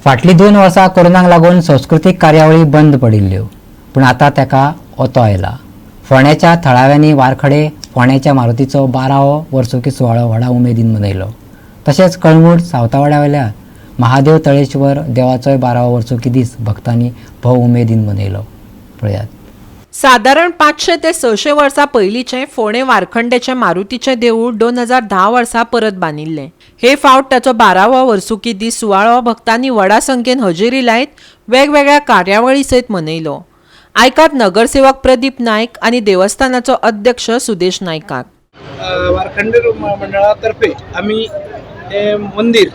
फाटलीं 2 वर्सां कोरोनाक लागून संस्कृतीक कार्यावळी बंद पडिल्ल्यो, पूण आतां ताका ओतो आयला. फोंड्याच्या थळाव्यांनी वारखडे फोंड्याच्या मारुतीचो 12वो वर्सुकी सुवाळो व्हडा उमेदीन मनयलो. तशेंच कळंगूट सावतावाड्यावेल्या महादेव तळेश्वर देवाचोय 12वो वर्सुकी दीस भक्तांनी भोव उमेदीन मनयलो. पळयात. सादारण 500 ते 600 वर्सां पयलींचें फोंडें वारखंडेचें मारुतीचें देवूळ 2010 वर्सा परत बांदिल्लें. हे फावट ताचो 12वो वर्सुकी दीस सुवाळो भक्तांनी व्हडा संख्येन हजेरी लायत वेगवेगळ्या कार्यावळी सयत मनयलो. आयकात नगरसेवक प्रदीप नायक आनी देवस्थानाचो अध्यक्ष सुदेश नायकाक. वारखंडे मंडळातर्फे आमी हे मंदीर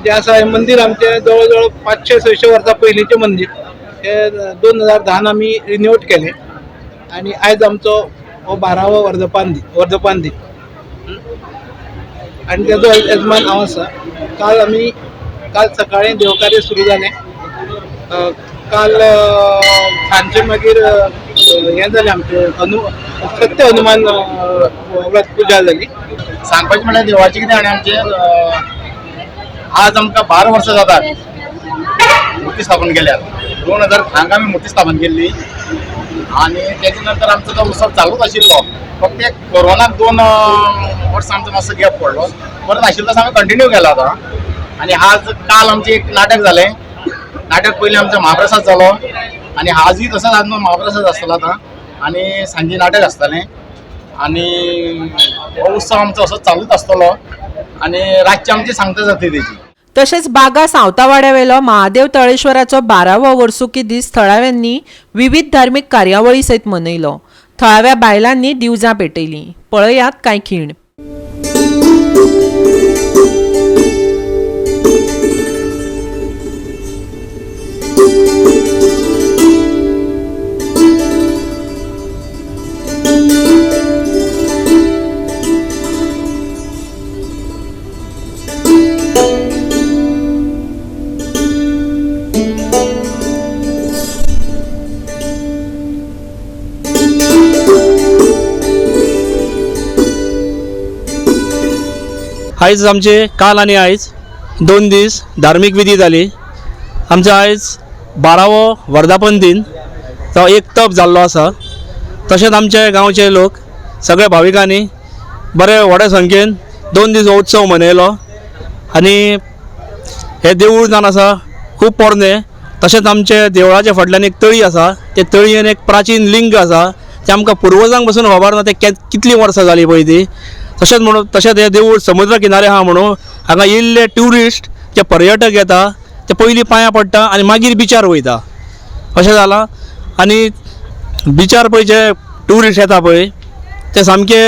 जे आसा, हे मंदीर आमचें जवळ जवळ 500-600 वर्सां पयलींचें मंदीर, हे 2010 आमी रिनोवेट केलें आनी आयज आमचो हो 12वो वर्धपान दीन आनी तेजो येजमान हांव आसा. काल सकाळीं देवकार्य सुरू जालें. काल सांजचें मागीर हें जालें आमचें सत्य हनुमान व्रत पुजा जाली. सांगपाचें म्हणल्यार देवाचें कितें आनी आमचें आज आमकां 12 वर्सां जातात मुर्ती स्थापन केल्यार. 2010 आमी मुर्ती स्थापन केल्ली आनी तेजे नंतर आमचो तो उत्सव चालूच आशिल्लो. फक्त एक कोरोनाक 2 वर्सां आमचो मातसो गॅप पडलो, परत आशिल्लो तसो आमी कंटिन्यू केला आतां. आनी आज काल आमचें एक नाटक जालें. नाटक पयलीं आमचो महाप्रसाद जालो आनी आजूय तसोच आज महाप्रसाद आसतलो आतां आनी सांजे नाटक आसतलें आनी हो उत्सव आमचो असो चालूच आसतलो आनी रातची आमची सांगता जातली तेजी. तशेंच बागा सावतावाड्यावेलो महादेव तळेश्वराचो 12वो वर्सुकी दीस थळाव्यांनी विविध धार्मीक कार्यावळी सयत मनयलो. थळाव्या बायलांनी दिवजां पेटयलीं. पळयात कांय खीण. आयज आमचे काल आनी आयज 2 दीस धार्मीक विधी जाली. आमचो आयज 12वो वर्धापन दिन, तो एक तप जाल्लो आसा. तशेंच आमचे गांवचे लोक सगळे भाविकांनी बरे व्हडा संख्येन 2 दीस हो उत्सव मनयलो. आनी हे देवूळ जावन आसा खूब पोरणें. तशेंच आमचे देवळाच्या फाटल्यान एक तळी आसा, ते तळयेन एक प्राचीन लिंग आसा, तें आमकां पुर्वजांक पसून खबर ना ते कितलीं वर्सां जालीं पळय ती. तशेंच म्हणून तशेंच हें देवूळ समुद्र किनारे आहा म्हणून हांगा येयल्ले ट्युरिस्ट जे पर्यटक येता ते पयलीं पांयां पडटा आनी मागीर बिचार वयता अशें जालां. आनी बिचार पळय जे ट्युरिस्ट येता पळय ते सामके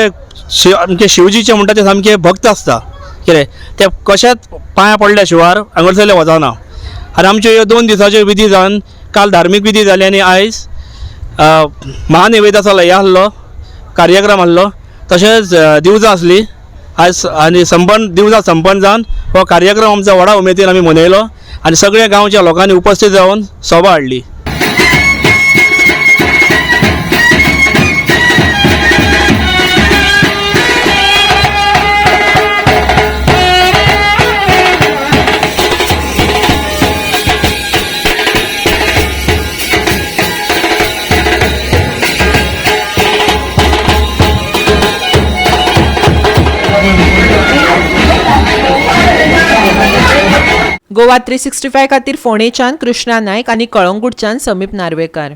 आमचे शिवजीचे म्हणटा ते सामके भक्त आसता. कितें ते कशेंच पांयां पडल्या शिवार हांगासरले वचना. आनी आमच्यो ह्यो 2 दिसाच्यो विधी जावन काल धार्मीक विधी जाली आनी आयज महानिवेदाचो हे आसलो कार्यक्रम आसलो. तशेंच दिवजां आसली आयज आनी संपन्न दिवजां संपन्न जावन हो कार्यक्रम आमचो व्हडा उमेदीन आमी मनयलो आनी सगळ्या गांवच्या लोकांनी उपस्थीत जावन सोबा हाडली. गोवा 365 खातीर फोंडेच्यान कृष्णा नायक आनी कळंगूटच्यान समीप नार्वेकार.